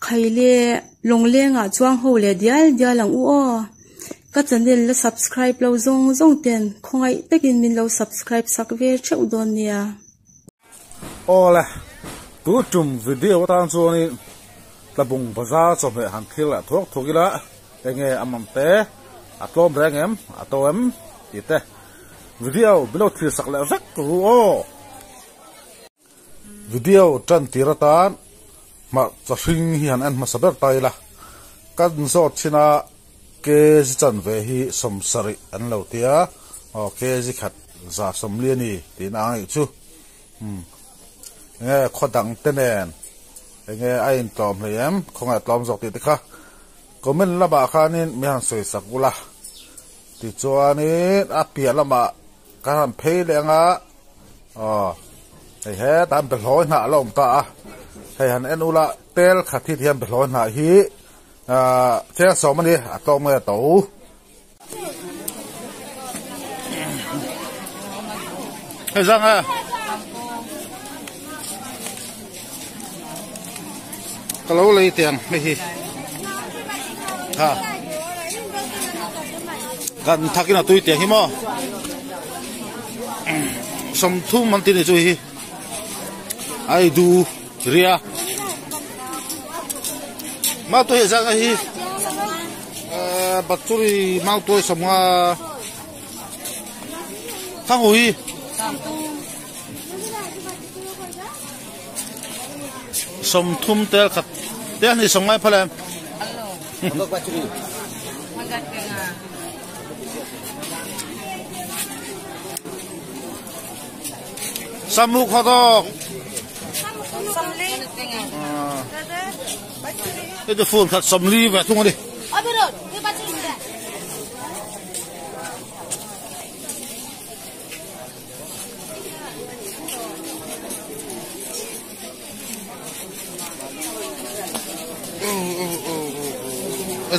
Khaile lawnglengah chuang ho leh dial dial ang u aw. Ka channel la subscribe lo zawng zawng ten khawngaih takin min lo subscribe sak ve theuh dawn nia. Awle, tu tum video atan chuanin Tlabung bazar chawhmeh han thlir leh thuak thuak ila enge a man te, a tlawm reng em, a to em tih te video min lo thlir sak leh vek ru aw. Video tan tir atan hmarcha hring hi han en hmasa ber ta ila, kan zawt chin a kg chanve hi sawmsarih an lo tia, aw kg khat za sawmli a ni tihna ang anih chu. Umm enge khaw dang te nen enge a intlawm hlei em khawngaih a tlawm zawk tih te kha comment lamah khanin mi han sawi sak ula tichuanin a piah lamah kan han phei leh anga aw hei hetah an behlawi hnah a la awm ta a hei han en ula tel khat hi tihian behlawi hnah hi ahh cheng sawm a ni a tlawm nge a to. Hei zang e. Ka lo lei tiang hei hi. Ha. Kan thakin a tui tiang hi maw. Sawmthum an ti ni chu hi. Ai du ria. Ma tu hei zang hi. Batchuri mau tuai sawmnga thang ui sawmthum tel khat te a ni sawmngai phal em samuk hawdawk Hei chu phone khat 40 ve thung a ni.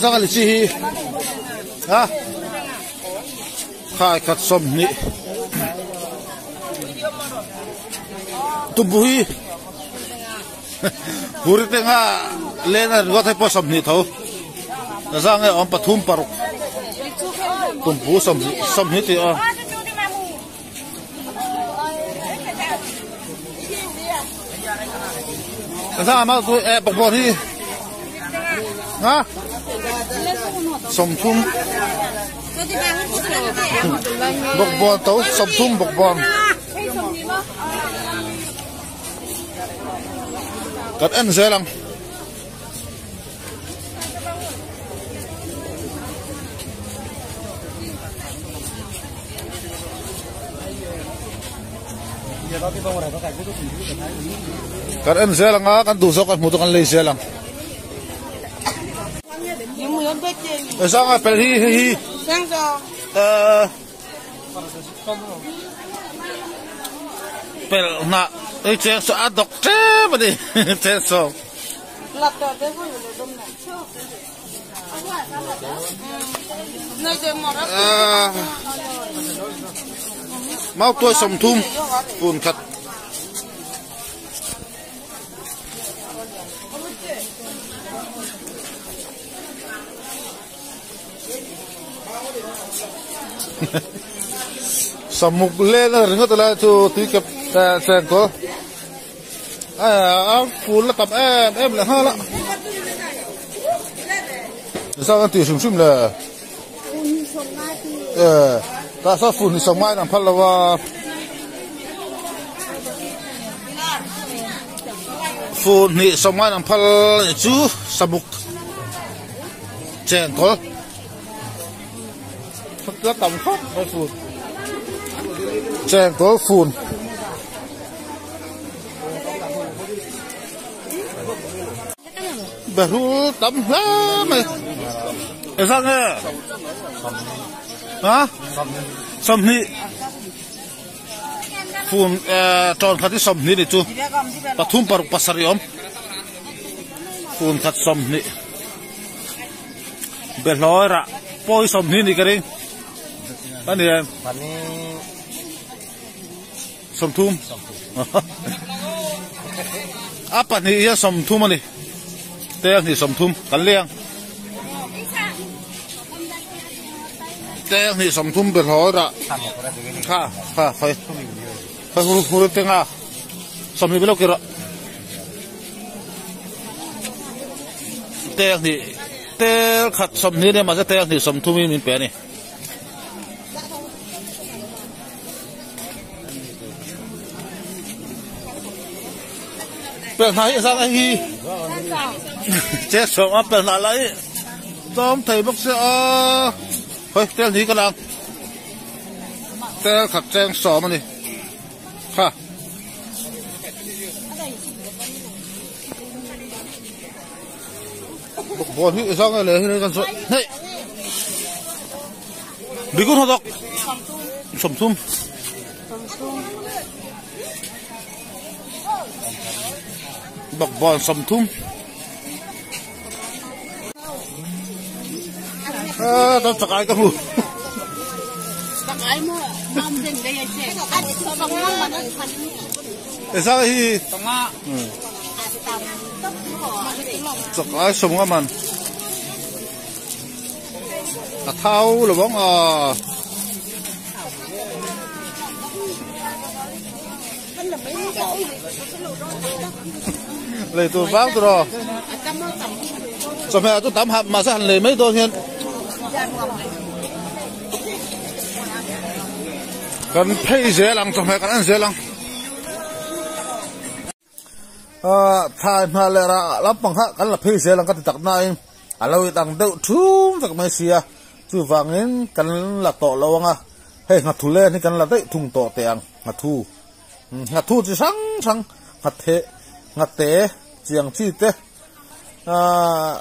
Zanga li chi hi ha khai khat 20 tubu hi Huri te nga len a ringawt hei pawh 20 tho zang nge awm pathum paruk tumpu 20 tih a zang ama chu e bawkbawn hi ha 30 bawkbawn to 30 bawkbawn. Kan en zel ang. Kan en zel ang a, kan duh zawk kan hmuh chu kan lei zel ang. Sanga pel hi hei hi. Eh Pelh hnah ei cheng saw a dawk tlem a ni cheng saw. Mau tuai 30 pun khat. Samuk len a ringawt a lai chu tui kep cheng tawh a a ful a tam em em leh nghal a zan an tih hrim hrim le e tah sawn fur ni sawm ngaiin an phal lo a fur hnih sawm ngaiin an phal a nih chu samuk. Cheng kawl la tam khawp mai fun cheng kawl fun behrul tam hle mai eng nge ha 20 fun tawn khat hi 20 ni chu pathum paruk pasarih awm fun khat 20. Behlawi rah pawi 20 ni ka ring a ni em 30 a pahnih hian 30 a ni. Tel hnih sawmthum kan leng. Tel hnih sawmthum behlawi rah kha kha khawi khawi hur hur te nga sawmhnih beleuh ki rawh. Tel hnih tel khat sawmhnih ania mahse tel hnih sawmthum in min pe a ni. Pel hna hi zang hi che sawm a pel hna lai tlawm thei bawk sia a hawi tel ni ka lang tel khat cheng sawm a ni kha bawkbawn hi zang e le hi kan sawi hei Bigun hawdok sawmthum bawkbawn sawmthum a tam chakai ka hmu Esa hi chakai sawmnga man A thau lo vang a. Lei tur vang tur aw. Chawhmeh ah chu tam hap mahse han lei mai dawn hian. Kan phei zel ang chawhmeh kan en zel ang. Thlai hna leh rah lampang kha kan la phei zel ang ka ti tak nain a lo in ang deuh thum vek mai sia chuvangin kan la tawh lo ang a hei nghathu len hi kan la daih thung tawh teh ang nghathu nghathu chi hrang hrang nghathe nghate chiang chi te ahh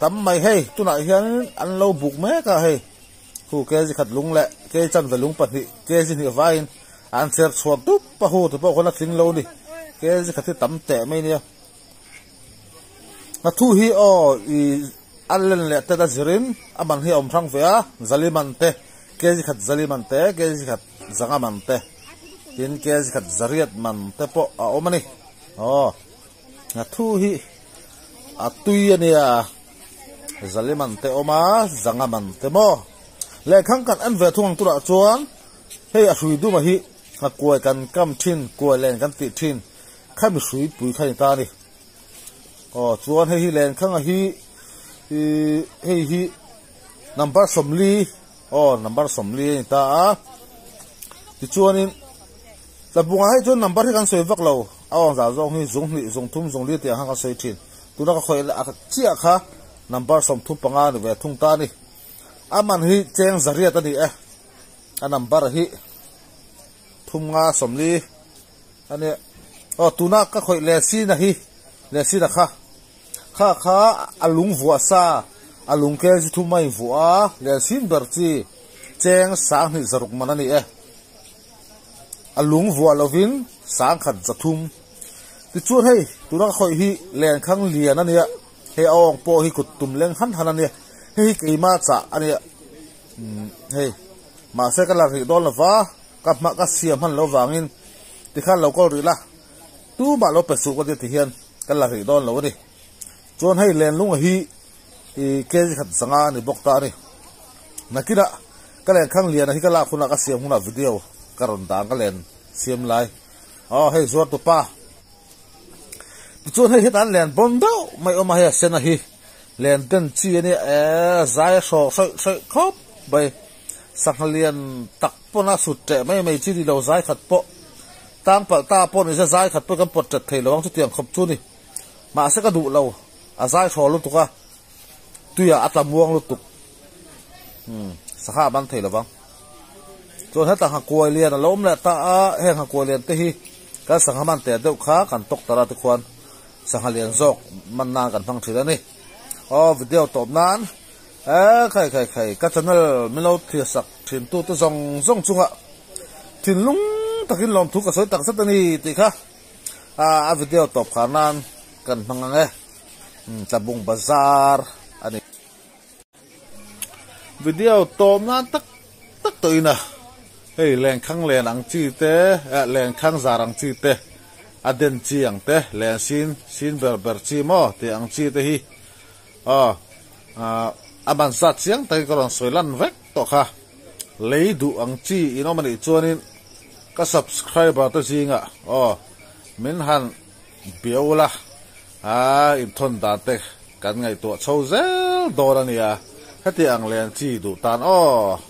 tam mai hei tunah hian an lo buk mek a hei Khu kg khat lung leh kg chanve lung pahnih kg hnih vaiin an chher chhuak dup a, hu te pawh khawn a tling lo a ni. Kg khat hi tam teh mai nia. Nghathu hi aw i a len leh tet a zirin a man hi a awm hrang ve a, zali man te, kg khat zali man te, kg khat zanga man te, tin kg khat zariat man te pawh a awm a ni. Aw nghathu hi a tui a nia. Zaliman te awm a, Zangaman te maw? Lehkhang kan en ve thung ang turah chuan hei a hrui duma hi nghakuai kan kam thin, kuai len kan tih thin kha mi hrui pui kha ni ta a ni. Aw chuan hei hi lenkhanga hi ih hei hi number sawmli aw number sawmli a ni ta a tichuanin tlabungah hei chuan number hi kan sawi vak lo a awm zah zawng hi zung hnih zung thum zung li tih ang khan kan sawi thin. Tuna ka khawih a chiah kha number 35 ni ve thung ta a ni. A man hi cheng zariat a ni e. A number hi thum nga sawmli a ni. Aw tuna ka khawih leh sina hi leh sina kha kha kha a lung vuah sa a lung kg thum a invuah a leh sin ber chi cheng sanghnih zaruk man a ni e. A lung vuah lovin sangkhat zathum. Tichuan hei tuna ka khawih hi lenkhang lian a nia, hei a awng pawh hi kut tum leng han han a nia, hei hi keima chah a nia, umm hei mahse ka la rih dawn lova ka hma ka siam hman lo vangin tikhan lo kawl rih la, tumah lo pe suh ka tia tihian ka la rih dawn lo a ni. Chuan hei lenlunga hi ih kg khat zanga a ni bawk ta a ni. Nakinah ka lenkhang liana hi ka lak hunah ka siam hunah video ka rawn dah ang ka len siam lai. Aw hei zuar tu pa tichuan hei hian an len bawn deuh mai awm a hei a sen a hi len den chi a nia eh zai a hrawk hrawih hrawih khawp mai sangha lian tak pawn a sut teh mai mai chi ni lo zai khat pawh tang palh ta pawh ni se zai khat pawh kan pawt tet thei lo ang chutiang khawp chu ni mahse ka duh lo a zai hraw lutuk a tuiah a tla muang lutuk umm sangha a ban thei lo vang. Chuan heta nghakuai lian a lo awm leh ta a, heng nghakuai lian te hi kan sangha man teh deuh kha kan tawk tar a tikhuan sangha lian zawk man nan kan hmang thin a ni. Aw video tawp nan e khai khai khai ka channel min lo thlir sak thin tu te zawng zawng chunga thinlung takin lawmthu ka sawi tak zet a ni tih kha a video tawp khar nan kan hmang ang e. Tlabung bazar a ni. Video tawm nan tak tak tawh in a hei lenkhang len ang chi te eh lenkhang zar ang chi te a den chi ang te len sin sin ber ber chi maw tih ang chi te hi. Aw a man zat chiang takin ka rawn sawi lan vek tawh kha. Lei duh ang chi in awm anih chuanin ka subscriber te zingah aw min han biau la a inthawn dan te kan ngaihtuah chho zel dawn a nia. Heti ang len chi duh tan aw.